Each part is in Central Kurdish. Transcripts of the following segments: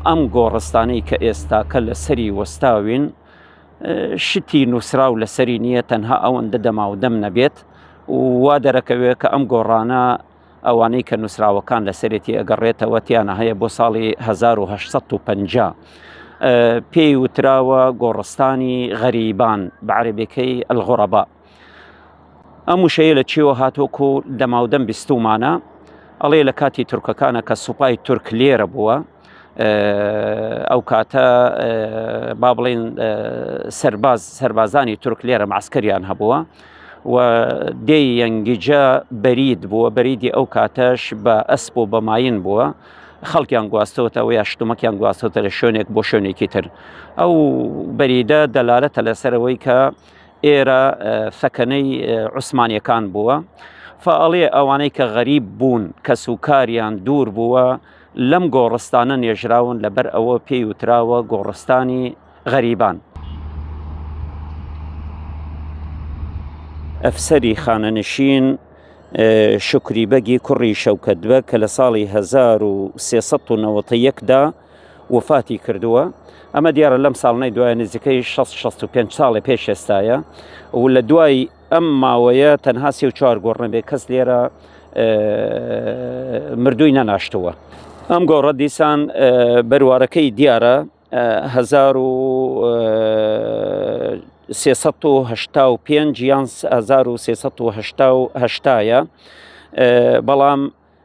ئەم گۆڕستانەی کە ئێستاکە لەسەری وەستاوین شتی نووسراو لەسەری نییە تەنها ئەوەندە دەماودەم نەبێت وا دەرەکەوێت کە ئەم گۆڕانە ئەوانەی کە نووسراوەکان لەسەرێتی ئەگەڕێتەوە تیانە هەیە بۆ ساڵی 1950 پێی وتراوە گۆڕستانی غەریبان بە عەرەبیەکەی الغرباء. ئەم وشەیە لە چیەوە هاتووەکو دەماودەم بیستومانە ئەڵێ لە کاتی تورکەکانە کە سوپای تورک لێرە بووە ئەو کاتە با بڵێن سەرباز سەربازانی تورک لێرە معسکەریان هەبووە و دێی یەنگیجە بەرید بووە بەریدی ئەو کاتەش بە ئەسپ و بە ماین بووە خەڵکیان گواستەوەتەوە یا شتومەکیان گواستەوەتە لە شوێنێک بۆ شوێنێکی تر ئەو بەریدە دەلالەتە لەسەرەوەی کە ئێرە سەکەنەی عوسمانیەکان بووە فئەڵێ ئەوانەی کە غەریب بوون کەس و کاریان دوور بووە لەم گۆڕستانە نێژراون لەبەر ئەوە پێی وتراوە گۆڕستانی غەریبان. ئەفسەری خانەنشین شوکری بەگی کوڕی شەوکەت بەگ کە لە ساڵی 1391 دا وەفاتی کردووە ئەمە دیارە لەم ساڵنەی دوای نزیکەی 65 ساڵێ پێش ئێستایە و لە دوای ئەم ماوەیە تەنها 34 گۆڕ نەبێ کەس لێرە مردووی نەناشتووە ئەم گۆڕە دیسان بەروارەکەی دیارە 1385 یان 1388 بەڵام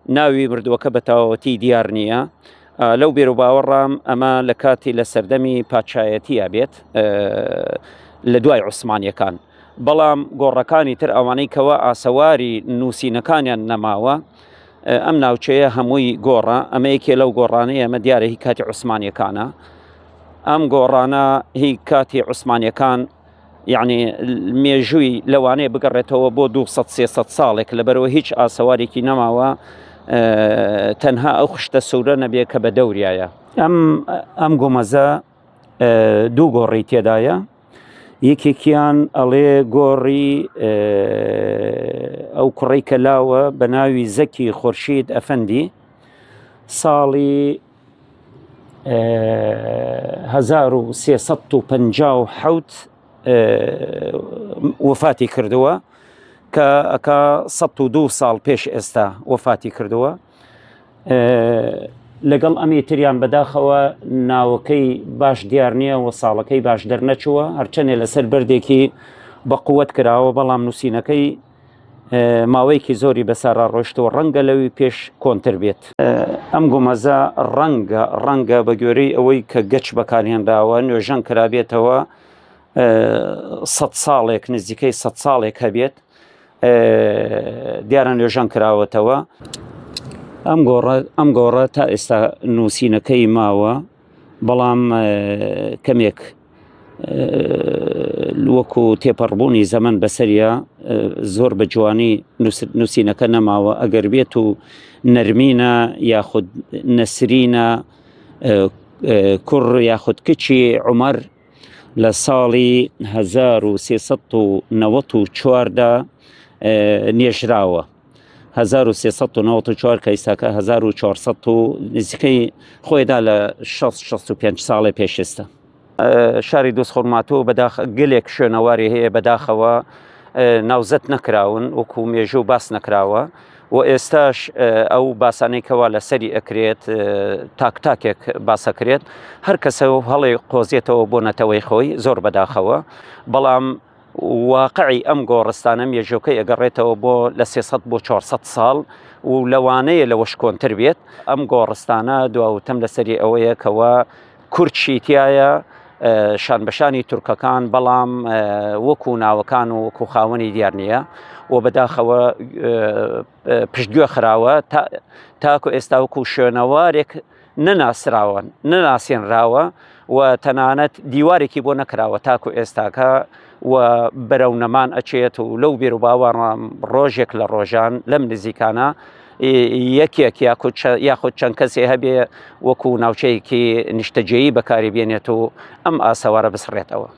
ناوی مردووەکە بە تەواوەتی دیار نییە. لەو بێروباوەڕام ئەمە لە کاتی لە سەردەمی پادشایەتیە بێت لە دوای عوسمانیەکان. بەڵام گۆڕەکانی تر ئەوانەی کەوا ئاسەواری نووسینەکانیان نەماوە ئەم ناوچەیە هەمووی گۆڕە ئەمە یەکێ لەو گۆڕانەیە ئەمە دیارە هی کاتی عوسمانیەکانە ئەم گۆڕانە هی کاتی عوسمانیەکان یعنی مێژووی لەوانەیە بگەڕێتەوە بۆ 200 300 ساڵێک لەبەرەوە هیچ ئاسەوارێکی نەماوە تەنها ئەو خشتە سوورە نەبێ کە بە دەوریایە ئەم ئەم گۆمەزە دوو گۆڕی تێدایە یەکێکیان ئەڵێ گۆڕی ئەو کوڕی کە لاوە بە ناوی زەکی خۆرشید ئەفەندی ساڵی 1357 وەفاتی کردووە کە ئەکا 102 ساڵ پێش ئێستا وەفاتی کردووە لەگەڵ ئەمی تریان بەداخەوە ناوەکەی باش دیار نییە و ساڵەکەی باش دەرنەچووە هەرچەندێ لەسەر بەردێکی بەقوت کراوە بەڵام نووسینەکەی ماوەیەکی زۆری بەسەرا ڕۆشتووە ڕەنگە لەوی پێش کۆنتر بێت. ئەم گۆمەزە ڕەنگە ڕەنگە بە گوێرەی ئەوەی کە گەچ بەکارهێنراوە نوێژەن کرابێتەوە سە ساڵێک نزیکەی سە ساڵێک هەبێت دیارە نوێژەن کراوەتەوە. ئەم گۆڕە ئەم گۆڕە تا ئێستا نووسینەکەی ماوە بەڵام کەمێک وەکو تێپەڕبوونی زەمەن بەسەریا زۆر بە جوانی نووسینەکە نەماوە ئەگەر بێت و نەرمینە یاخود نەسرینە کوڕ یاخود کچی عمر لە ساڵی 1394 دا نێژراوە. 1394 کە ئیستاکە 1400 و نزیکەی خۆیدا لە 65 ساڵێ پێش ئێستا. شاری دووزخورماتوو بەداخ گەلێک شوێنەواری هەیە بەداخەوە ناوزەت نەکراون وەکو مێژوو باس نەکراوە و ئێستاش ئەو باسانەی کەوا لەسەری ئەکرێت تاک تاکێک باسەکرێت هەر کەسە و هەڵێ قۆزێتەوە بۆ نەتەوەی خۆی زۆر بەداخەوە بەڵام واقعی ئەم گۆڕستانە مێژوەکەی ئەگەڕێتەوە بۆ لە 300 بۆ 400 ساڵ و لەوانەیە لەوەش کۆنتر بێت ئەم گۆڕستانە دواوتەم لەسەری ئەوەیە کەوا کوردشی تایە شان بەشانی تورکەکان بەڵام وەکو ناوەکان و وەکو خاوەنی دیار نییە و بەداخەوە پشتگوێ خراوە تاکو ئێستا وەکو شوێنەوارێک نەناسراوە نەناسێنراوە و تەنانەت دیوارێکی بۆ نەکراوە تاکو ئێستاکە و بەرەو نەمان ئەچێت و لەو بیر و باوەڕم ڕۆژێک لە ڕۆژان لەم نزیکانە یەکێک یاخود چەند کەسێ هەبێ وەکو ناوچەیەکی نیشتەجێیی بەکاری بێنێت و ئەم ئاسەوارە بسڕێتەوە.